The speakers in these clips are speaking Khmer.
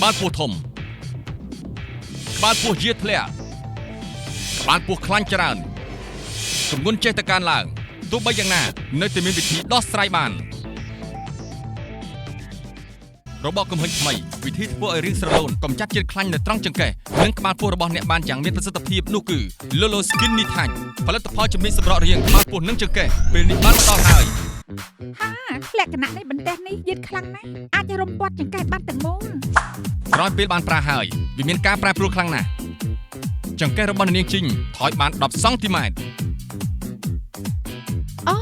បាលពោះធំក្បាលពោះយាធ្លាក់ក្បាលពោះខ្លាញ់ច្រើនទម្ងន់ចេះតែកើនឡើងទោះបីយ៉ាងណានៅតែមានវិធីដោះស្រាយបានរបកកំហិញថ្មីវិធីធ្វើឲ្យរាងស្រឡូនកម្ចាត់ជាតិខ្លាញ់នៅត្រង់ចង្កេះនិងក្បាលពោះរបស់អ្នកបានយ៉ាងមានប្រសិទ្ធភាពនោះគឺ Lolo Skinny Touch ផលិតផលជំនាញសម្រក់រាងក្បាលពោះនិងចង្កេះពេលនេះបានមកដល់ហើយ ហាលក្ខណៈនៃបន្ទះនេះយឺតខ្លាំងណាស់អាចរុំព័ទ្ធចង្កេះបានទាំងមូល ក្រោយពេលបានប្រើហើយវាមានការប្រែប្រួលខ្លាំងណាស់ចង្កេះរបស់អ្នកនាងជីងថយបាន10សង់ទីម៉ែត្រ អូ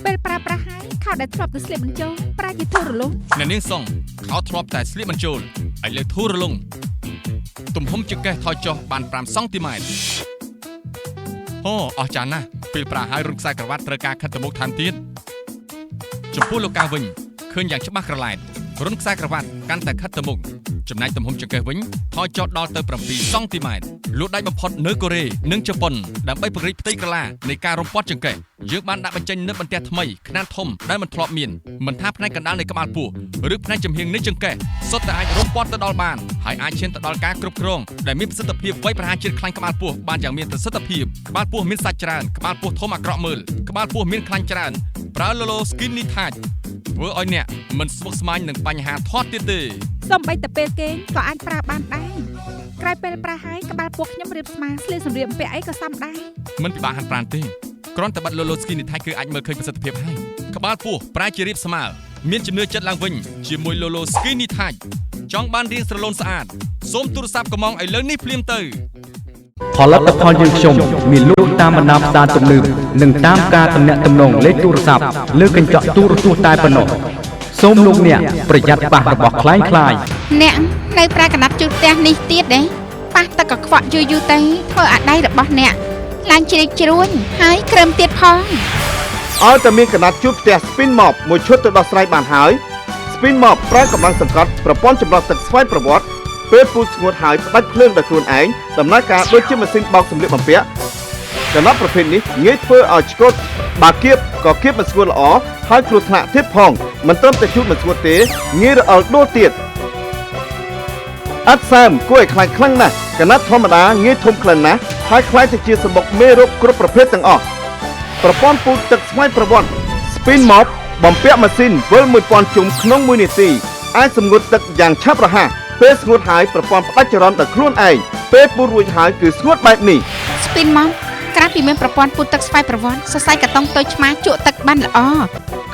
ពេលប្រើប្រាស់ហើយខោដែលធ្លាប់តែស្លៀកបញ្ចូលប្រែជាធូររលុង អ្នកនាងសុងខោធ្លាប់តែស្លៀកបញ្ចូលឥឡូវធូររលុងទំហំចង្កេះថយចុះបាន5សង់ទីម៉ែត្រអូអស្ចារ្យណាស់ពេលប្រើហើយរុនខ្សែក្រវ៉ាត់ត្រូវការខិតទៅមុខថែមទៀតចំពោះលោកកាវិញឃើញយ៉ាងច្បាស់ក្រឡែតរុនខ្សែក្រវ៉ាត់កាន់តែខិតទៅមុខចំណែកទំហំចង្កេះវិញថយចុះដល់ទៅ7សង់ទីម៉ែត្រលក់ដាច់បំផុតនៅកូរ៉េនិងជប៉ុនដើម្បីពង្រីកផ្ទៃក្រឡានៃការរុំព័ទ្ធចង្កេះយើងបានដាក់បញ្ចេញនូវបន្ទះថ្មីខ្នាតធំដែលមិនធ្លាប់មានមិនថាផ្នែកកណ្ដាលនៃក្បាលពោះឬផ្នែកចំហៀងនៃចង្កេះសុទ្ធតែអាចរុំព័ទ្ធទៅដល់បានហើយអាចឈានទៅដល់ការគ្រប់គ្រងដែលមានប្រសិទ្ធភាពវៃប្រហារជាតិខ្លាញ់ក្បាលពោះបានយ៉ាងមានប្រសិទ្ធភាពក្បាលពោះមានសាច់ច្រើនក្បាលពោះធំអាក្រក់មើលក្បាលពោះមានខ្លាញ់ច្រើនប្រើ Lolo Skinny Touch ធ្វើឲ្យអ្នកមិនស្មុគស្មាញនឹងបញ្ហាធាត់ទៀតទេ សូម្បីតែពេលគេងក៏អាចប្រើបានដែរក្រោយពេលប្រើហើយក្បាលពោះខ្ញុំរាបស្មើស្លៀកសម្លៀកបំពាក់អីក៏សមដែរ មិនពិបាកហាត់ប្រាណទេគ្រាន់តែបិទ Lolo Skinny Touch គឺអាចមើលឃើញប្រសិទ្ធភាពហើយក្បាលពោះប្រែជារាបស្មើមានជំនឿចិត្តឡើងវិញជាមួយ Lolo Skinny Touch ចង់បានរាងស្រឡូនស្អាតសូមទូរស័ព្ទកម្មងឥឡូវនេះភ្លាមទៅ ផលិតផលយើងខ្ញុំមានលក់តាមបណ្ដាផ្សារទំនើបនិងតាមការទំនាក់ទំនងលេខទូរស័ព្ទលើកញ្ចក់ទូរទស្សន៍តែប៉ុណ្ណោះសូមលោកអ្នកប្រយ័ត្នប៉ះរបស់ក្លែងក្លាយ អ្នកនៅប្រើកណាត់ជូតផ្ទះនេះទៀតទេប៉ះទឹកកខ្វក់យូរយូរទៅធ្វើឲ្យដៃរបស់អ្នកឡើងជ្រីកជ្រួញហើយក្រើមទៀតផង ឲ្យតែមានកណាត់ជូតផ្ទះ Spin Mop មួយឈុតទៅដោះស្រាយបានហើយ Spin Mop ប្រើកម្លាំងសង្កត់ប្រព័ន្ធចម្រោះទឹកស្វ័យប្រវត្តិពេលពូជស្ងួតហើយផ្ដាច់ភ្លើងដោយខ្លួនឯងដំណើរការដូចជាម៉ាស៊ីនបោកសម្លៀកបំពាក់កណាត់ប្រភេទនេះងាយធ្វើឲ្យឆ្កូតបើគៀបក៏គៀបមិនស្ងួតល្អហើយគ្រោះថ្នាក់ទៀតផងមិនត្រឹមតែជូតមិនស្ងួតទេងាយរអិលដួលទៀតអត់សើមគួរឲ្យខ្លាចខ្លាំងណាស់កណាត់ធម្មតាងាយធំក្លិនណាស់ហើយខ្លាយទៅជាសម្បុកមេរោគគ្រប់ប្រភេទទាំងអស់ប្រព័ន្ធពូជទឹកស្វ័យប្រវត្តិ Spin Mop បំពាក់ម៉ាស៊ីនវិល1000ជុំក្នុង1នាទីអាចសម្ងួតទឹកយ៉ាងឆាប់រហ័សពេលស្ងួតហើយប្រព័ន្ធផ្ដាច់ចរន្តដោយខ្លួនឯងពេលពូជរួចហើយគឺស្ងួតបែបនេះ Spin Mop ក្រៅពីមានប្រព័ន្ធពូជទឹកស្វ័យប្រវត្តិសរសៃកាតុងតូចឆ្មាជក់ទឹកបានល្អ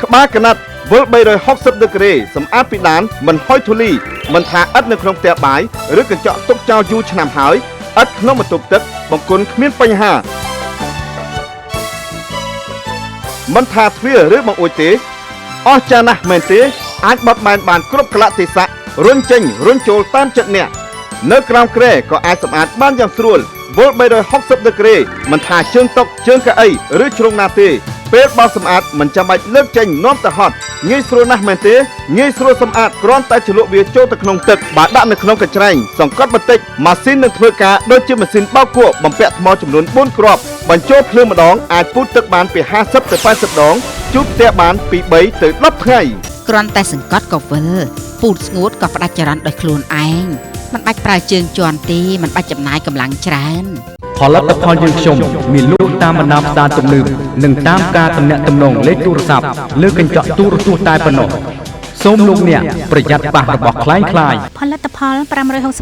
ក្បាលកណាត់វិល360ដឺក្រេសម្អាតពីដានមិនហុយធូលីមិនថាឥដ្ឋនៅក្នុងផ្ទះបាយឬកញ្ចក់ទុកចោលយូរឆ្នាំហើយឥដ្ឋក្នុងបន្ទប់ទឹកបង្គន់គ្មានបញ្ហាមិនថាទ្វារឬបង្អួចទេអស្ចារ្យណាស់មែនទេអាចបត់បែនបានគ្រប់កលៈទេសៈរុញចេញរុញចូលតាមចិត្តអ្នកនៅក្រោមគ្រែក៏អាចសម្អាតបានយ៉ាងស្រួលវិល360ដឺក្រេមិនថាជើងតុជើងកៅអីឬជ្រុងណាទេពេលបោសសម្អាតមិនចាំបាច់លើកចេញនាំទៅហត់ងាយស្រួលណាស់មែនទេងាយស្រួលសម្អាតគ្រាន់តែជ្រលក់វាចូលទៅក្នុងទឹកបើដាក់នៅក្នុងកញ្ច្រែងសង្កត់បន្តិចម៉ាស៊ីននឹងធ្វើការដូចជាម៉ាស៊ីនបោកគក់បំពាក់ថ្មចំនួន4គ្រាប់បញ្ចូលភ្លើងម្ដងអាចពូតទឹកបានពី50ទៅ80ដងជូតផ្ទះបានពី3ទៅ10ថ្ងៃ គ្រាន់តែសង្កត់ក៏វិលពូតស្ងួតក៏ផ្ដាច់ចរន្តដោយខ្លួនឯងមិនបាច់ប្រើជើងជន់ទេមិនបាច់ចំណាយកម្លាំងច្រើន ផលិតផលយើងខ្ញុំមានលក់តាមបណ្ដាផ្សារទំនើបនិងតាមការទំនាក់ទំនងលេខទូរស័ព្ទលើកញ្ចក់ទូរទស្សន៍តែប៉ុណ្ណោះសូមលោកអ្នកប្រយ័ត្នប៉ះរបស់ក្លែងក្លាយ ផលិតផល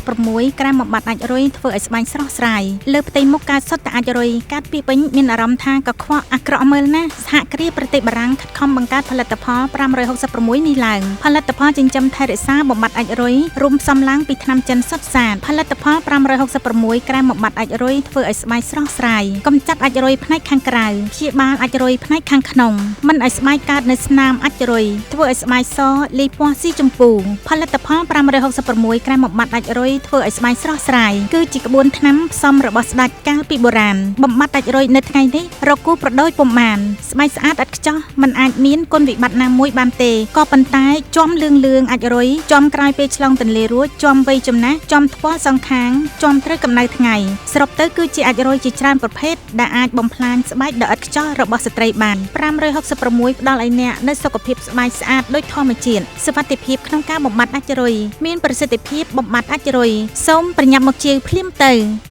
566ក្រែមបំបត្តិអាចរុយធ្វើឲ្យស្បែកស្រស់ស្រាយលើផ្ទៃមុខកើតសុទ្ធតែអាចរុយកើតពីពេញមានអារម្មណ៍ថាកខ្វក់អាក្រក់មើលណាស់សហគ្រាសប្រទេសបារាំងខិតខំបង្កើតផលិតផល566នេះឡើងផលិតផលចិញ្ចឹមថែរក្សាបំបត្តិអាចរុយរួមផ្សំឡើងពីថ្នាំចិនសុទ្ធសាធផលិតផល566ក្រែមបំបត្តិអាចរុយធ្វើឲ្យស្បែកស្រស់ស្រាយកម្ចាត់អាចរុយផ្នែកខាងក្រៅព្យាបាលអាចរុយផ្នែកខាងក្នុងមិនឲ្យស្បែកកើតនៅស្នាមអាចរុយធ្វើឲ្យស្បែកសលាយពណ៌ស៊ីជម្ពូផលិតផល566ក្រែមបំបត្តិអាចរុយធ្វើឲ្យស្បែកស្រស់ស្រាយគឺជាក្បួនថ្នាំផ្សំរបស់ស្ដេចកាលពីបុរាណបំបត្តិអាចរុយនៅថ្ងៃនេះរកគូប្រដូចពុំបានស្បែកស្អាតឥតខ្ចោះមិនអាចមានគុណវិបត្តិណាមួយបានទេក៏ប៉ុន្តែជាំលឿងលឿងអាចរុយជាំក្រោយពេលឆ្លងទន្លេរួចជាំវ័យចំណាស់ជាំថ្ពាល់សងខាងជាំត្រូវកម្ដៅថ្ងៃសរុបទៅគឺជាអាចរុយជាច្រើនប្រភេទដែលអាចបំផ្លាញស្បែកដ៏ឥតខ្ចោះរបស់ស្ត្រីបាន566ផ្ដល់ឲ្យអ្នកនូវសុខភាពស្បែកស្អាតដូចធម្មជាតិ ជាតិសុវត្ថិភាពក្នុងការបំបាត់អាចម៍រុយមានប្រសិទ្ធភាពបំបាត់អាចម៍រុយសូមប្រញាប់មកជាវភ្លាមទៅ។